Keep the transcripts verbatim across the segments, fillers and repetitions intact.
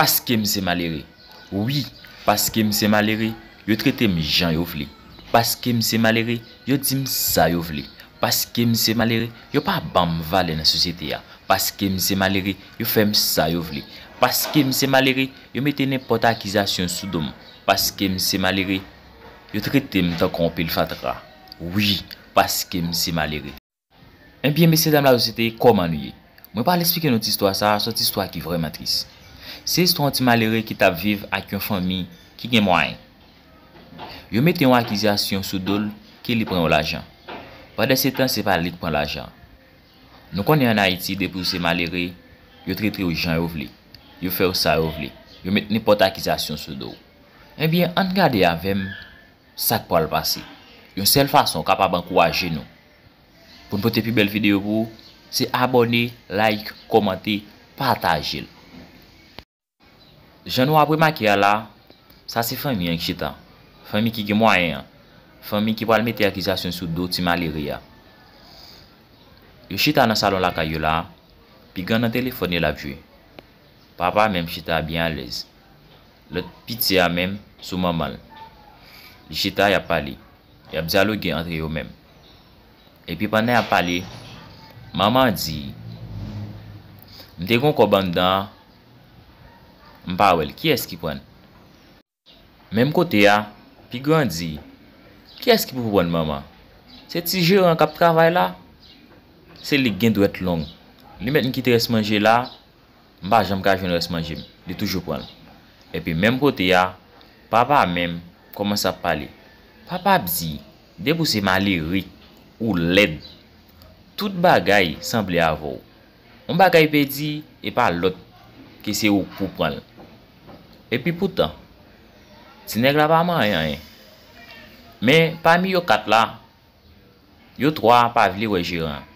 Paske m se malere. Wi, paske m se malere, yo trete m jan yo vle. Paske m se malere, yo di m sa yo vle. Paske m se malere, yo pa ban m valè nan sosyete a. Paske m se malere, yo fè m sa yo vle. Paske m se malere, yo mete nenpòt akizasyon sou do m. Paske m se malere, yo trete m tankou yon pil fatra. Wi, paske m se malere. Ebyen, mesye dam lasosyete, kòman nou ye? Mwen pral eksplike nou ti istwa sa a, se yon ti istwa ki vrèman tris. Se istwa yon ti malere ki t ap viv ak yon fanmi ki gen mwayen. Yo mete yon akizasyon sou do l ke li pran yon lajan. Pandansetan, se pa li k pran lajan. Nou konnen ann Ayiti, depi w se malere, yo trete w jan yo vle. Yo fè w sa yo vle. Yo met nenpòt akizasyon sou do w. Ebyen, ann gade avè m sa k pral pase. Yon sèl fason w kapab ankouraje nou pou n pote pi bèl videyo pou ou, se abòne, like, kòmante, pataje l. Jan nou ap remake a la, sa se fanmi an ki chita. Fanmi ki gen mwayen an. Fanmi ki pral mete akizasyon sou do ti malere a. Yo chita nan salon lakay yo la, pi gran nan telefòn li l ap jwe. Papa menm chita byen alèz. Lòt piti a menm sou manman l. Li chita, y ap pale. Y ap dyaloge antre yo menm. Epi pandan y ap pale, manman an di, "M te gen yon kòb anndan an, m pa wè l. Kiyès ki pran l?" Menm kote a, pi gran di, "Kiyès ki pou pran l, manman? Se ti jeran k ap travay la? Se li k gen dwèt long. Li mèt m kite rès manje la, m pa janm ka jwenn rès manje m. Li toujou pran l." Epi menm kote a, papa a menm kòmanse ap pale. Papa ap di, "Depi w se malere, ou lèd. Tout bagay sanble avè w. Yon bagay pèdi, e pa lòt ke se ou k pou pran l." Epi poutan, ti nèg la pa manyen anyen. Men pami yo kat la, yo twa pa vle wè jeran an.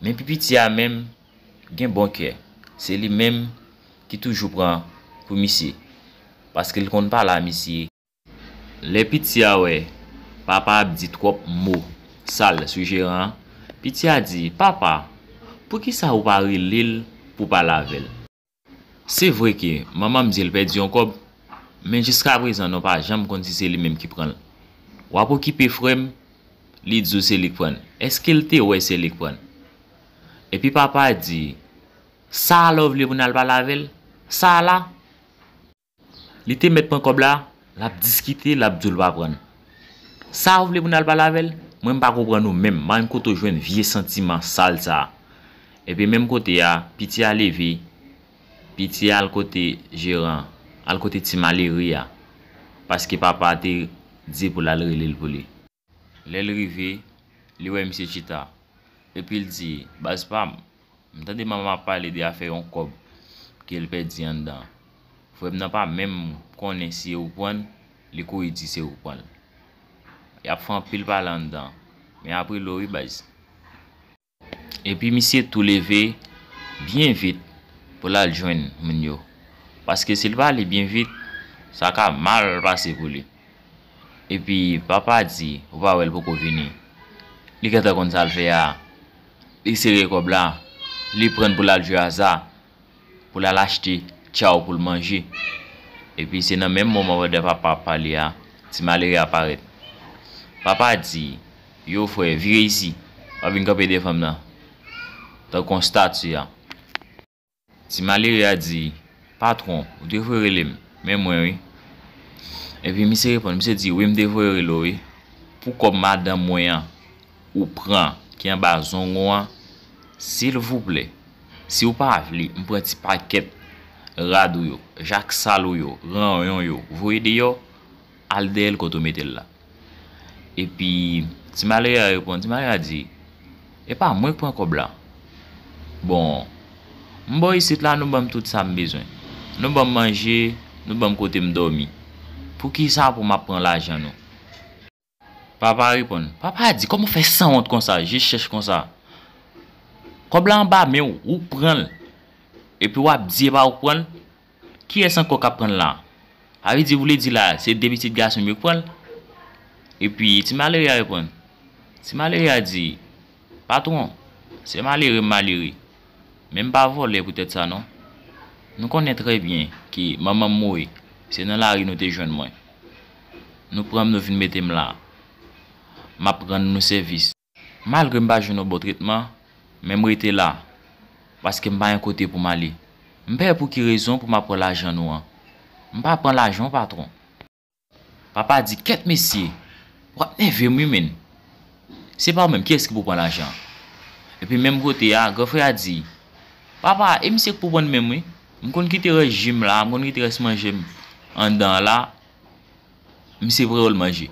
Men pi piti a menm gen bon kè. Se li menm ki toujou pran pou misye. Paske l konn pale a misye. Lè piti a wè papa ap di twòp mo sal sou jeran an, piti a di, "Papa, poukisa ou pa rele l pou pale avè l?" Se vre ke manman m di l pèdi yon kòb, men jiskaprezan nou pa janm konn si se li menm ki pran l. W ap okipe frè m, li di w se li k pran l. Èske l te wè se li k pran l? Epi papa a di, "Sa a la w vle pou n al pale avè l? Sa a la?" Li te mèt pran kòb la, l ap diskite, l ap di w l pa pran l. Sa w vle pou n al pale avè l? Mwen m pa konprann ou menm, m pa konn kote w jwenn vye santiman sal sa a. Epi menm kote a, piti a leve, piti a al kote jeran, al kote ti malere a, paske papa a te di pou l al rele l pou li. Lè l rive, li wè misye chita. Epi l di, "Baz pa m, m tande manman ap pale de afè yon kòb ke l pèdi anndan. Frè m nan pa menm konnen si se ou k pran l, li kouri di se ou k pran l. Y ap fè anpil pale anndan, men ap rele w wi baz." Epi misye tou leve byen vit pou l al jwenn moun yo. Paske si l pa ale byen vit, sa ka mal pase pou li. Epi papa a di, "Ou pa wè l poko vini? Li gentan konn sa l fè a. Li sere kòb la, li pran l pou l al jwe aza, pou l al achte tchaw pou l manje." Epi se nan menm moman pandan papa ap pale a, ti malere a parèt. Papa a di, "Yo frè, vire isi, w ap vin kanpe devan m nan, tankou yon estati a." Ti malere a di, "Patwon, ou te voye rele m, men mwen wi." Epi misye reponn, misye di, "Wi, m te voye rele w wi. Pou kòb madanm mwen an ou pran ki anba zong ou an, silvouplè, si w pa vle m pran ti pakèt rad ou yo, jak sal ou yo, ranyon yo, voye deyò, al dèyè l kote w mete l la." Epi ti malere a reponn, ti malere a di, "E pa mwen k pran kòb la. Bon, m bò isit la, nou ban m tout sa m bezwen. Nou ban m manje, nou ban m kote m dòmi. Poukisa pou m ap pran lajan nou?" Papa a reponn, papa a di, "Kòman w fè sanwont konsa, je chèch konsa? Kòb la anba men w, ou k pran l. Epi w ap di e pa ou k pran l? Kiyès ankò k ap pran l la? Sa vle di, ou vle di la, se de pitit gason m yo k pran l?" Epi ti malere a reponn. Ti malere a di, "Patwon, se malere m malere, men m pa vòlè poutèt sa non. Nou konnen trè byen ke manman m mouri, se nan lari nou te jwenn mwen. Nou pran m, nou vin mete m la. M ap rann nou sèvis. Malgre m pa jwenn yon bon tretman, men m rete la, paske m pa gen kote pou m ale. M pè pou ki rezon pou m ap pran lajan nou an. M pa pran lajan w, patwon. Papa di, "Kèt mesye, w ap nève m wi, menn. Se pa w menm, kiyès ki pou pran lajan an?" Epi menm kote a, gran frè a di, "Papa, e misye k pou pran l menm wi. M konn kite rès ji m la, m konn kite rès manje m anndan an la, misye pre w l manje."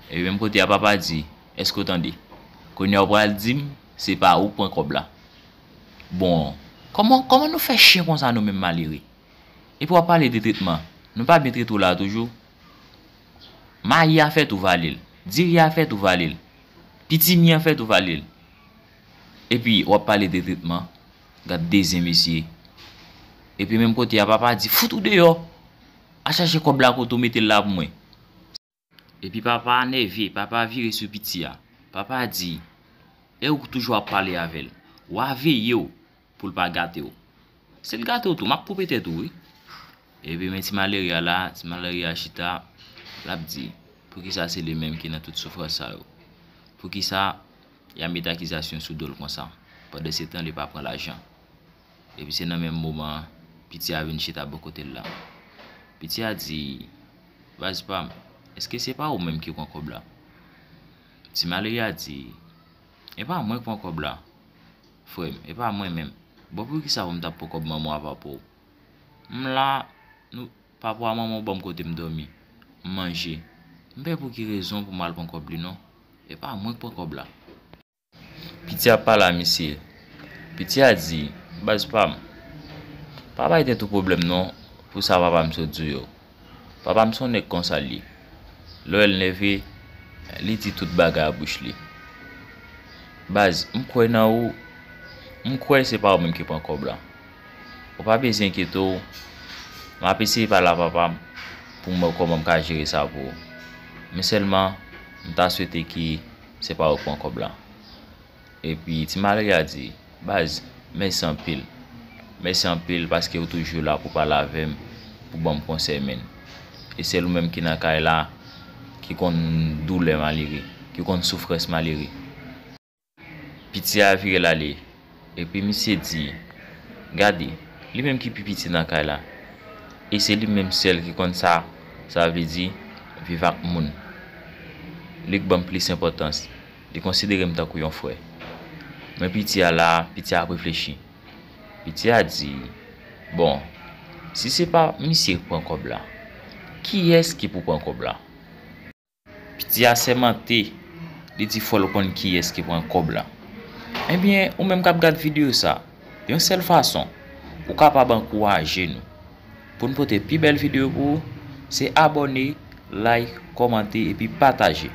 Epi menm kote a, papa di, "Èske w tande? Kounye a w pral di m se pa ou k pran kòb la. Bon, kòman, kòman nou fè chen konsa nou menm malere? Epi w ap pale de tretman. Nou pa byen trete w la toujou? Mayi a fèt ou vale l. Diri a fèt ou vale l. Pitimi a fèt ou vale l. Epi w ap pale de tretman. Gad dezyen mesye." Epi menm kote a, papa di, "Fout ou deyò. Al chache kòb la kote w mete l la pou mwen." Epi papa a nève, papa a vire sou piti a. Papa a di, "E ou k toujou ap pale avè l. W a veye w pou l pa gate w. Si l gate w tou, m ap koupe tèt ou wi." Epi men ti malere a la, ti malere a chita, l ap di, "Poukisa se li menm ki nan tout soufrans sa yo? Poukisa y ap met akizasyon sou do l konsa? Pandan se tan, li pa pran lajan." Epi se nan menm moman an, piti a vin chita bò kote l la. Piti a di, "Baz pa m, èske se pa ou menm ki pran kòb la?" Ti malere a di, "E pa mwen k pran kòb la, frè m, e pa mwen menm. Bon, poukisa pou m t ap pran kòb manman w a papa w? M la, nou, papa w a manman w ban m kote m dòmi, m manje. M pè pou ki rezon pou m al pran kòb li non. E pa mwen k pran kòb la." Piti a pale a misye. Piti a di, "Baz pa m, pa bay tèt ou pwoblèm non pou sa papa m sot di w yo. Papa m se yon nèg konsa l ye. Lè w wè l nève, li di tout bagay a bouch li. Baz, m kwè nan ou, m kwè se pa ou menm ki pran kòb la. Ou pa bezwen enkyete w, m ap eseye pale a papa m pou m wè kòman m ka jere sa pou ou. Men sèlman, m ta swete ke se pa ou k pran kòb la." Epi ti malere a di, "Baz, mèsi anpil. Mèsi anpil paske ou toujou la pou pale avè m, pou ban m konsèy menn. E sèl ou menm ki nan kay la, ki konn doulè malere, ki konn soufrans malere." Piti a vire l ale, epi misye di, "Gade, li menm ki pi piti nan kay la. E se li menm sèl ki konn sa, sa vle di viv ak moun. Li k ban m plis enpòtans. Li konsidere m tankou yon frè." Men piti a la, piti a ap reflechi. Piti a di, "Bon, si se pa misye k pran kòb la, kiyès ki pou pran kòb la?" Piti a sèmante, li di fò l konn kiyès ki pran kòb la. Ebyen, ou menm k ap gad videyo sa, yon sèl fason ou kapab ankouraje nou pou n pote pi bèl videyo pou ou, se abòne, like, kòmante epi pataje.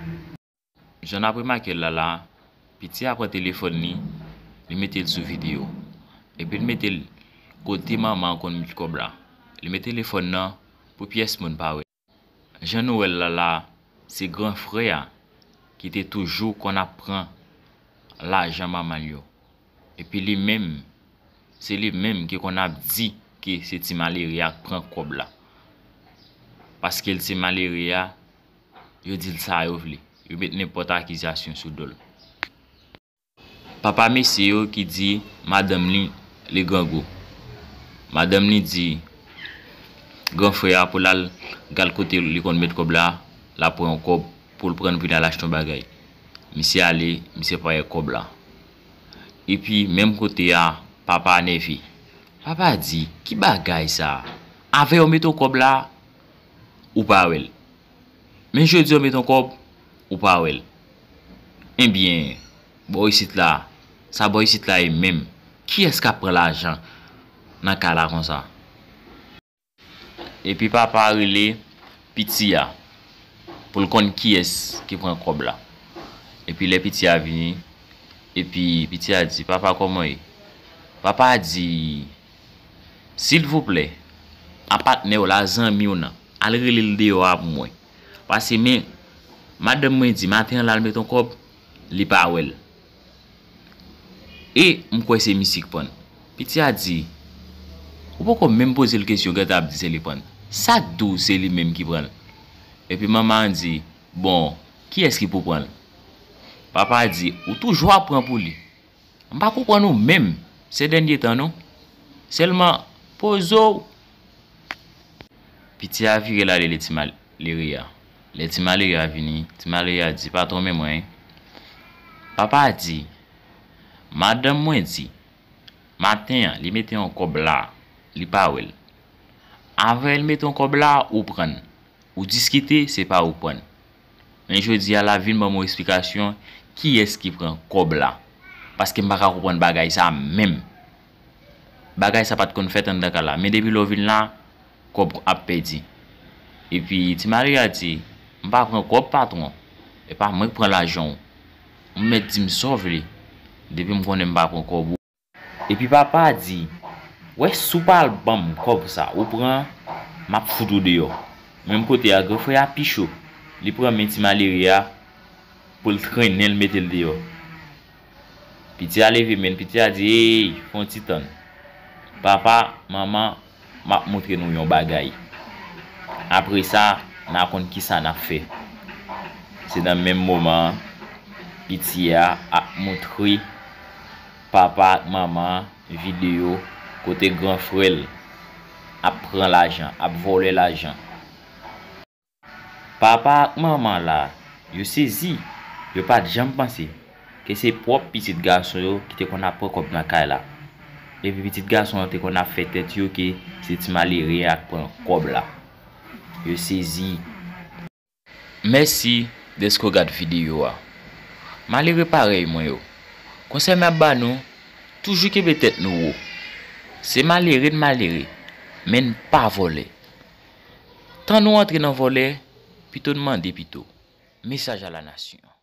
Jan n ap remake l la la, piti a pran telefòn li, li mete l sou videyo. Epi l mete l kote manman an konn met kòb la. Li met telefòn nan pou pyès moun pa wè. Jan nou wè l la la, se gran frè a ki te toujou konn ap pran lajan manman l yo. Epi li menm, se li menm ki konn ap di ke se ti malere a k pran kòb la. Paske l se malere a, yo di l sa yo vle. Yo met nenpòt akizasyon sou do l. Papa mesye yo ki di madanm li, li grangou. Madanm li di gran frè a pou l al gad kote li konn met kòb la, l ap pran yon kòb pou l pran vin al achte yon bagay. Misye ale, misye pa wè kòb la. Epi menm kote a, papa a nève. Papa a di, "Ki bagay sa? Avè yo mete w kòb la, ou pa wè l. Men jodi yo mete w kòb, ou pa wè l. Ebyen, bò isit la, sa bò isit la ye menm. Kiyès k ap pran lajan nan kay la konsa?" Epi papa a rele piti a pou l konn kiyès ki pran kòb la. Epi lè piti a vini, epi piti a di, "Papa, kòman w ye?" Papa a di, "Silvouplè, a patnè w la, zanmi w nan, al rele l deyò a pou mwen. Paske men, madanm mwen di maten an l al met yon kòb, li pa wè l. E m kwè se misye k pran l." Piti a di, Ou poko menm poze l kesyon, gentan ap di se li pran l. Sa k di w se li menm ki pran l? Epi manman an di, bon, kiyès ki pou pran l? Papa a di, ou toujou ap pran pou li. M pa konprann ou menm, se dènye tan non. Sèlman, poze w. Piti a vire l ale li Ti Malere a. Lè Ti Malere a vini, Ti Malere a di, patwon men mwen wi. Papa a di, madanm mwen di, maten an, li mete yon kòb la, li pa wè l. Avan l mete yon kòb la, ou pran l. Ou diskite, se pa ou k pran l. Men jodi a la, vin ban m yon esplikasyon, kiyès ki pran kòb la? Paske m pa ka konprann bagay sa menm. Bagay sa pa t konn fèt anndan kay la, men depi lè w vin la, kòb ap pèdi. Epi Ti Malere a di, m pa pran kòb patwon, e pa mwen k pran lajan w. Ou mèt di m sa w vle, depi m konnen m pa pran kòb ou. Epi papa a di, wè si w pa al ban m kòb sa ou pran, m ap fout ou deyò. Menm kote a, gran frè a pi cho, li pran men Ti Malere a pou l trennen l mete l deyò. Piti a leve men l, piti a di, ey, fè yon ti tann. Papa, manman, m ap montre nou yon bagay. Apre sa, n a konn kisa n ap fè. Se nan menm moman an, piti a ap montre papa ak manman an videyo kote gran frè l ap pran lajan, ap vòlè lajan. Papa ak manman la, yo sezi, yo pa t janm panse ke se pwòp pitit gason yo ki te konn ap pran kòb nan kay la. Epi pitit gason yo te konn ap fè tèt yo ke se Ti Malere a k pran kòb la. Yo sezi. Mèsi dèske w gad videyo a. Malere parèy mwen yo, konsèy m ap ba nou, toujou kenbe tèt nou wo. Se malere n malere, men n pa vòlè. Tan nou antre nan vòlè, pito n mande pito. Mesaj a la nasyon.